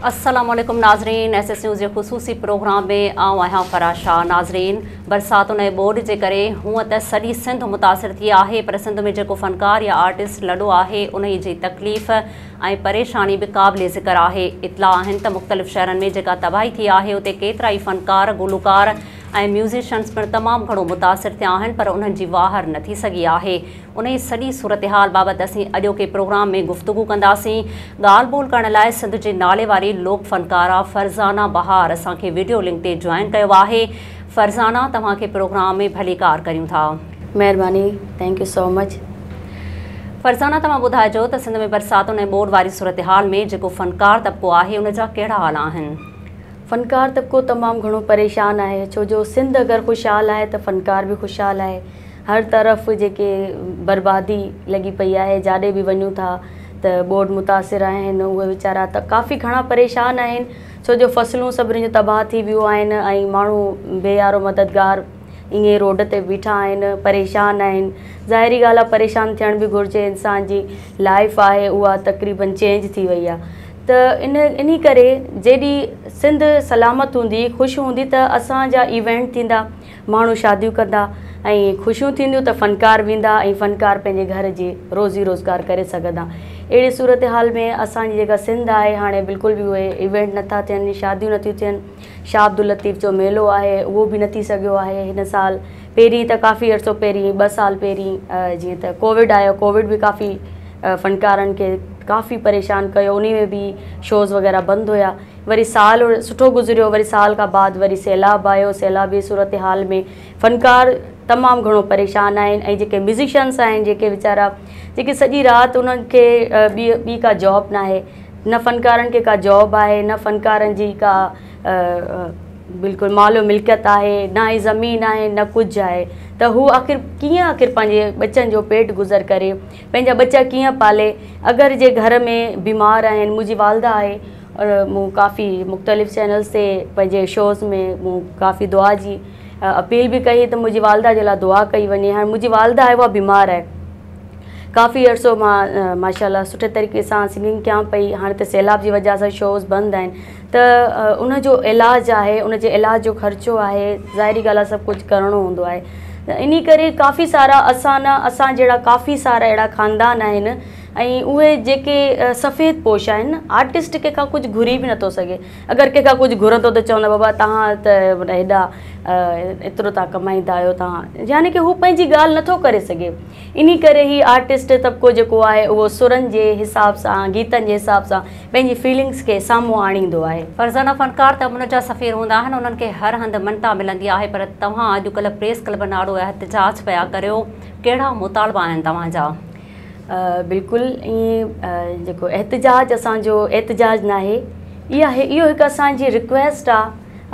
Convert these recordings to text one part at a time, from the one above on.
السلام عليڪم ناظرين، ايس ايس نيوز جي خصوصي پروگرام ۾ آئون آهيان فرح شاهه. ناظرين، برساتن ۽ ٻوڏ جي ڪري هونء ته سڄي سنڌ متاثر ٿي آهي، پر سنڌ ۾ جيڪو فنڪار يا آرٽسٽ لڏو آهي انهي جي تڪليف ۽ پريشاني به قابل ذڪر آهي. اطلاع آهن ته مختلف شهرن ۾ جيڪا تباهي ٿي آهي اتي ڪيترائي فنڪار، گلوڪار ۽ ميوزيشنز پڻ تمام گهڻو متاثر ٿيا آهن، پر انهن جي واهر نه ٿي سگهي آهي. انهي سڄي صورتحال بابت اسين اڄوڪي پروگرام ۾ گفتگو ڪنداسين. ڳالهه ٻولهه ڪرڻ لاء سنڌ جي نالي واري لوڪ فنڪاره فرزانه بهار اسان کي وڊيو لنڪ تي جوائن ڪيو آهي. فرزانه، توهان کي پروگرام ۾ ڀليڪار ڪريون ٿا. مهرباني، thank you so much. Farzana, توهان ٻڌائجو ته سنڌ ۾ برساتن ۽ ٻوڏ واري صورتحال ۾ جيڪو فنڪار طبقو آهي ان جا ڪهڙا حال آهن؟ فنڪار طبقو تمام گهڻو پريشان آهي، ڇو جو سنڌ اگر خوشحال آهي ته فنڪار به خوشحال آهي. هر طرف جيڪي بربادي لڳي پئي آهي، جاڏي به وڃون ٿا ته ٻوڏ متاثر آهن، اهي ويچارا ته ڪافي گهڻا پريشان آهن، ڇو جو فصلون سڀني جون تباهه ٿي ويون آهن ۽ ماڻهو بي يارو مددگار ائين روڊ تي بيٺا آهن، پريشان آهن. ظاهري ڳالهه آهي پريشان ٿيڻ به گهرجي، انسان جي لائف آهي اها تقريبن چينج ٿي وئي آهي، ته ان انهي ڪري جيڏي سنڌ سلامت هوندي، خوش هوندي ته اسان جا ايونٽ ٿيندا، ماڻهو شاديون ڪندا ۽ خوشيون ٿينديون ته فنڪار ويندا ۽ فنڪار پنهنجي گهر جي روزي روزگار ڪري سگهندا. اهڙي صورتحال ۾ اسان جي جيڪا سنڌ آهي هاڻي بلڪل به اهي ايونٽ نٿا ٿين، شاديون نٿيون ٿين. شاهه عبداللطيف جو ميلو آهي اهو به نه ٿي سگهيو آهي هن سال. پهرين ته ڪافي عرصو پهرين 2 سال پهرين جيئن ته ڪووڊ آيو، ڪووڊ به ڪافي فنڪارن کي ڪافي پريشان ڪيو، انهي ۾ به شوز وغيره بند هيا. وري سال سٺو گذريو، وري سال کان بعد وري سيلاب آيو، سيلابي صورتحال ۾ فنڪار تمام گهڻو پريشان آهن ۽ جيڪي ميوزيشنس آهن جيڪي ويچارا جيڪي سڄي رات انهن کي ٻي ٻي ڪا جاب ناهي، نه فنڪارن کي ڪا جاب آهي، نه فنڪارن جي ڪا بلڪل مال و ملڪيت آهي، نه ئي زمين آهي، نه ڪجهه آهي، ته هو آخر ڪيئن آخر پنهنجي ٻچن جو پيٽ گذر ڪري، پنهنجا ٻچا ڪيئن پالي. اگر جي گهر ۾ بيمار آهن، منهنجي والده آهي اور مون ڪافي مختلف چينلز تي پنهنجي شوز ۾ مون ڪافي دعا جي اپيل به ڪئي ته منهنجي والده جي لاء دعا ڪئي وڃي. هاڻي منهنجي والده آهي اها بيمار آهي، ڪافي عرصو مان ماشاء الله سٺي طريقي سان سنگنگ ڪيان پئي، هاڻي ته سيلاب جي وجه سان شوز بند آهن، ته ان جو علاج آهي، ان جي علاج جو خرچو آهي، ظاهري ڳالهه آهي سڀ ڪجهه ڪرڻو هوندو آهي، ته انهي ڪري ڪافي سارا اسان نه اسان جهڙا ڪافي سارا اهڙا خاندان آهن ۽ اهي جيڪي سفيد پوش آهن، آرٽسٽ ڪنهن کان ڪجهه گهري به نٿو سگهي، اگر ڪنهن کان ڪجهه گهرندو ته چوندا بابا توهان ته هيڏا ايترو ٿا ڪمائيندا آهيو توهان، يعني ڪه هو پنهنجي ڳالهه نٿو ڪري سگهي. انهي ڪري هي آرٽسٽ طبقو جيڪو آهي اهو سرن جي حساب سان، گيتن جي حساب سان پنهنجي فيلنگس کي سامهون آڻيندو آهي. فرزانه، فنڪار ته امن جا سفير هوندا آهن، انهن کي هر هنڌ مڃتا ملندي آهي، پر توهان اڄڪلهه پريس ڪلبن آڏو احتجاج پيا ڪريو، ڪهڙا مطالبا آهن توهان جا؟ بلڪل ائين جيڪو احتجاج اسان جو احتجاج ناهي، اها اهو هڪ اسان جي رڪويسٽ آ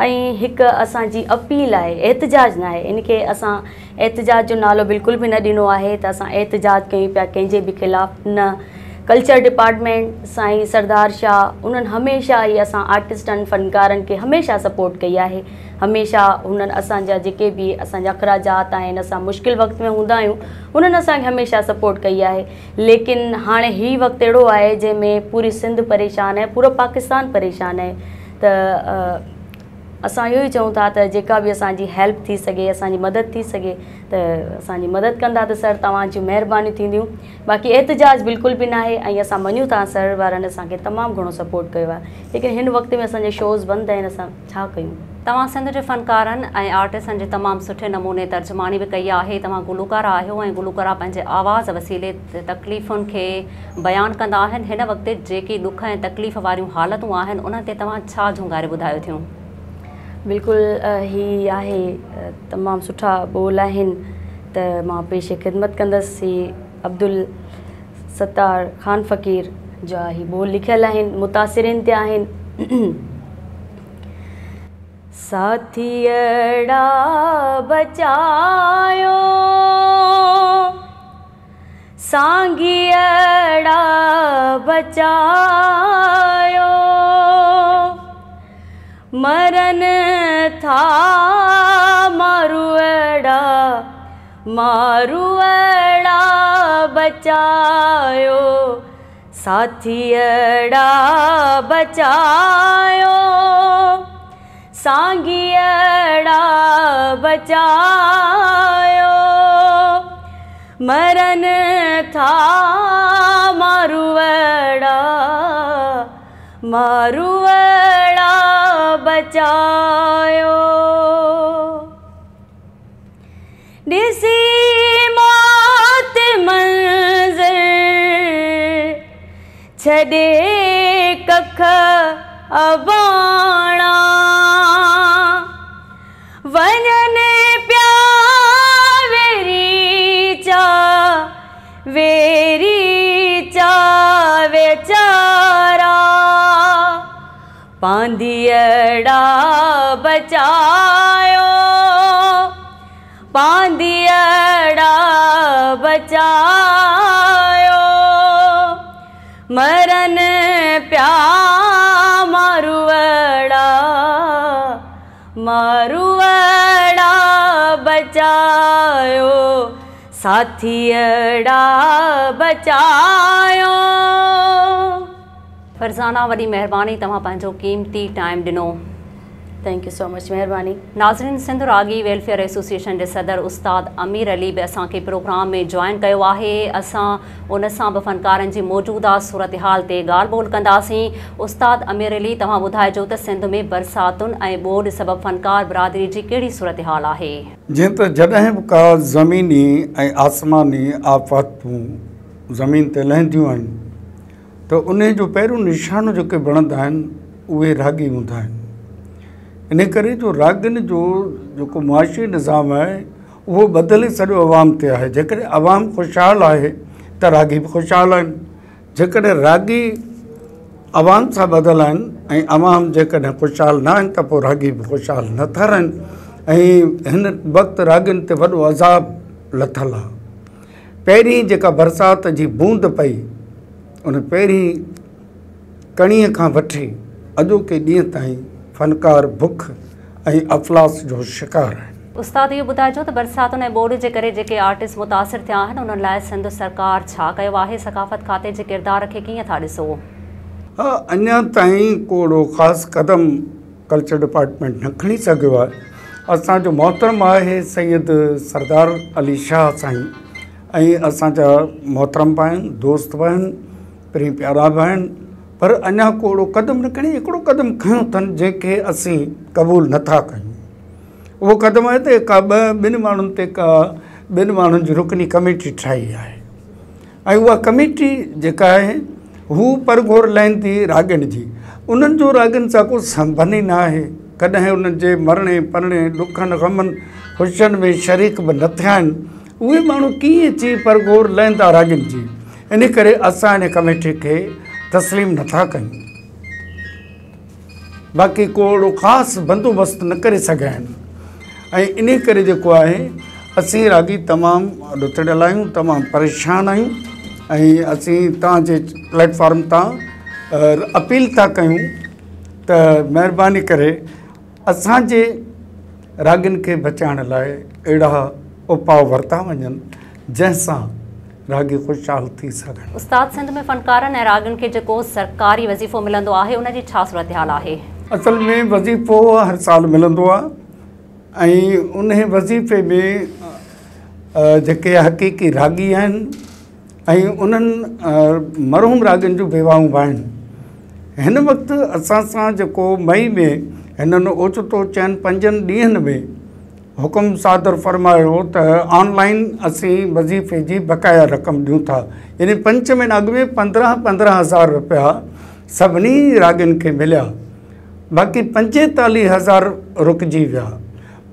۽ هڪ اسان جي اپيل آهي، احتجاج ناهي. ان کي اسان احتجاج جو نالو بلڪل به نه ڏنو آهي ته اسان احتجاج ڪيون پيا ڪنهن جي به خلاف نه. ڪلچر ڊپارٽمينٽ سائين سردار شاهه انهن هميشه ئي اسان آرٽسٽن فنڪارن کي هميشه سپورٽ ڪئي آهي، هميشه هنن اسان جا جيڪي به اسان جا اخراجات آهن، اسان مشڪل وقت ۾ هوندا آهيون، هنن اسان کي هميشه سپورٽ ڪئي آهي. ليڪن هاڻي هي وقت اهڙو آهي جنهن ۾ پوري سنڌ پريشان آهي، پورو پاڪستان پريشان آهي، ته اسان اهو ئي چئون ٿا ته جيڪا به اسان جي هيلپ ٿي سگهي، اسان جي مدد ٿي سگهي ته اسان جي مدد ڪندا ته سر توهان جون مهربانيون ٿينديون. باقي احتجاج بلڪل به ناهي ۽ اسان مڃون ٿا سر وارن اسان کي تمام گهڻو سپورٽ ڪيو آهي، ليڪن هن وقت ۾ اسان جا شوز بند آهن، اسان ڇا ڪيون. توهان سنڌ جي فنڪارن ۽ آرٽسٽن جي تمام سٺي نموني ترجماني به ڪئي آهي. توهان گلوڪاره آهيو ۽ گلوڪاره پنهنجي آواز وسيلي تڪليفن کي بيان ڪندا آهن. هن وقت جيڪي ڏک ۽ تڪليف واريون حالتون آهن انهن تي توهان ڇا جهونگاري ٻڌايو ٿيون؟ بلڪل هي آهي تمام سٺا ٻول آهن ته مان پيش خدمت ڪندس. هي عبدالستار خان فقير جا هي ٻول لکيل آهن، متاثرين تي آهن. ساٿيئڙا بچايو، سانگيئڙا بچايو، مرن ٿا ماروئڙا، ماروئڙا بچايو، ساٿيئڙا بچايو، سانگيئڙا بچايو، مرن ٿا ماروئڙا، ماروئڙا بچايو. ڏسي موت منظر ڇڏي ڪک اباڻا، وڃن پيا ويري چا، ويري چا ويچارا. پانڌيئڙا بچايو، پانڌيئڙا بچايو، مرن پيا ماروئڙا، ماروئڙا بچايو، ساٿيئڙا بچايو. فرزانا، وڏي مهرباني، توهان پنهنجو قيمتي ٽائيم ڏنو. Thank you so much, مهرباني. ناظرين، سنڌ راڳي ويلفيئر ايسوسيئيشن جي صدر استاد امير علي به اسان کي پروگرام ۾ جوائن ڪيو آهي. اسان ان سان به فنڪارن جي موجوده صورتحال تي ڳالهه ٻولهه ڪنداسين. استاد امير علي، توهان ٻڌائجو ته سنڌ ۾ برساتن ۽ ٻوڏ سبب فنڪار برادري جي ڪهڙي صورتحال آهي؟ جيئن ته جڏهن به ڪا زميني ۽ آسماني آفتون زمين تي لهنديون آهن ته انهي جو پهريون نشانو جيڪي بڻندا آهن، اهي راڳي هوندا آهن. ان ڪري جو راڳين جو جيڪو معاشي نظام آهي، اهو ٻڌل ئي سڄو عوام تي آهي. جيڪڏهن عوام خوشحال آهي ته راڳي به خوشحال آهن. جيڪڏهن راڳي عوام سان ٻڌل آهن ۽ عوام جيڪڏهن خوشحال نه آهن ته پوء راڳي به خوشحال نٿا رهن، ۽ هن وقت راڳين تي وڏو عذاب لٿل آهي. پهرين جيڪا برسات جي بوند پئي، ان پهرين ڪڻيء کان وٺي اڄوڪي ڏينهن تائين فنڪار بک ۽ افلاس جو شڪار آهن. استاد، اهو ٻڌائجو ته برساتن ۽ ٻوڏ جي ڪري جيڪي آرٽسٽ متاثر ٿيا آهن، انهن لاء سنڌ سرڪار ڇا ڪيو آهي؟ ثقافت کاتي جي ڪردار کي ڪيئن ٿا ڏسو؟ ها، اڃا تائين ڪو اهڙو خاص قدم ڪلچر ڊپارٽمينٽ نه کڻي سگهيو آهي. اسان جو محترم آهي سيد سردار علي شاهه سائين، ۽ اسان جا محترم به آهن، دوست به آهن، پرين پيارا به آهن، پر اڃا ڪو اهڙو قدم نه کڻي، هڪڙو قدم کنيو اٿن جنهن کي اسين قبول نٿا ڪيون. اهو قدم آهي ته ڪا ٻه ٻن ماڻهن تي ڪا ٻن ماڻهن جي رڪني ڪميٽي ٺاهي آهي، ۽ اها ڪميٽي جيڪا آهي هو پرگهور لهندي راڳين جي. انهن جو راڳين سان ڪو سنٻنڌ ئي نه آهي. ڪڏهن انهن جي مرڻي پرڻي، ڏکن غمن، خوشين ۾ شريڪ به نه ٿيا آهن. اهي ماڻهو ڪيئن اچي پرگهور لهندا راڳين جي؟ ان ڪري اسان ان ڪميٽي کي تسليم نٿا ڪيون. باقي ڪو اهڙو خاص بندوبست نه ڪري سگهيا آهن، ۽ ان ڪري جيڪو آهي اسين راڳي تمام ڏتڙيل آهيون، تمام پريشان آهيون، ۽ اسين توهان جي پليٽ فارم تان اپيل ٿا ڪيون ته مهرباني ڪري اسان جي راڳين کي بچائڻ لاء اهڙا اپاء ورتا وڃن جنهن سان راڳي خوشحال ٿي سگهن. استاد، سنڌ ۾ فنڪارن ۽ راڳين کي جيڪو سرڪاري وظيفو ملندو آهي، ان جي ڇا صورتحال آهي؟ اصل ۾ وظيفو هر سال ملندو آهي، ۽ انهي وظيفي ۾ جيڪي حقيقي راڳي آهن ۽ انهن مرحوم راڳين جون بيواهون به آهن. هن وقت اسان سان جيڪو مئي ۾ هنن اوچتو چئن پنجن ڏينهن ۾ حڪم صادر فرمايو ته آن لائن اسين وظيفي جي بقايا رقم ڏيون ٿا، يعني پنج مهينا اڳ ۾ 15 15 هزار رپيا سڀني راڳين کي مليا، باقي 45 هزار رڪجي ويا.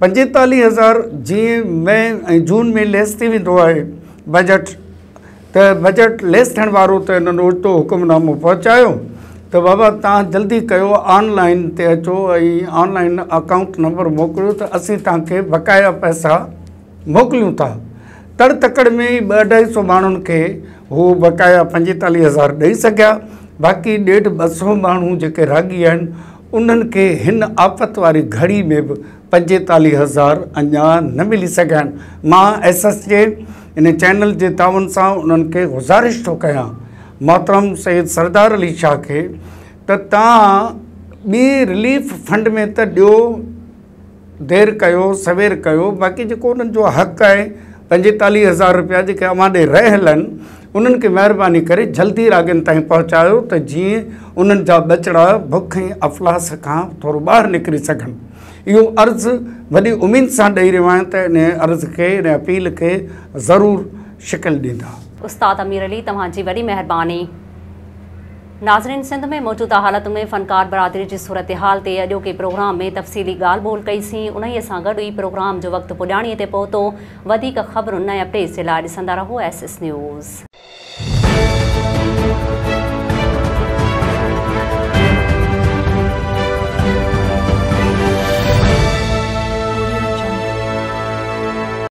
45 هزار جيئن مئي ۽ جون ۾ ليس ٿي ويندو آهي بجيٽ، ته بجيٽ ليس ٿيڻ وارو ته هنن اوچتو حڪم نامو پهچايو ته بابا توهان جلدي ڪيو، آن لائن تي اچو ۽ آن لائن اڪائونٽ نمبر موڪليو ته اسين توهان کي بقايا پئسا موڪليون ٿا. تڙ تڪڙ ۾ ئي ٻه اڍائي سو ماڻهن کي هو بقايا 45 هزار ڏئي سگهيا. باقي ڏيڍ 200 ماڻهو جيڪي راڳي آهن، انهن کي هن آفت واري گهڙي ۾ به 45 هزار اڃا نه ملي سگهيا آهن. مان ايس ايس جي ان چينل جي تعاون سان انهن کي گذارش ٿو ڪيان محترم سيد سردار علي شاهه کي ته توهان ٻي رليف فنڊ ۾ ته ڏيو دير ڪيو سوير ڪيو باقي جيڪو انهن جو حق آهي 45 هزار رپيا جيڪي اوهان ڏي رهيل آهن انهن کي مهرباني ڪري جلدي راڳين تائين پهچايو ته جيئن انهن جا ٻچڙا بک ۽ افلاس کان ٿورو ٻاهر نڪري سگهن. اهو عرض وڏي اميد سان ڏئي رهيو آهيان ته ان عرض کي ان اپيل کي ضرور شڪل ڏيندا. استاد امير علي توهان جي وڏي مهرباني. ناظرين سنڌ ۾ موجوده حالتن ۾ فنڪار برادري جي صورتحال تي اڄوڪي پروگرام ۾ تفصيلي ڳالهه ٻولهه ڪئي سين انهيء سان گڏ ئي پروگرام جو وقت پڄاڻي تي پهتو وڌيڪ خبرن ۽ اپڊيٽس جي لاء ڏسندا رهو ايس ايس نيوز.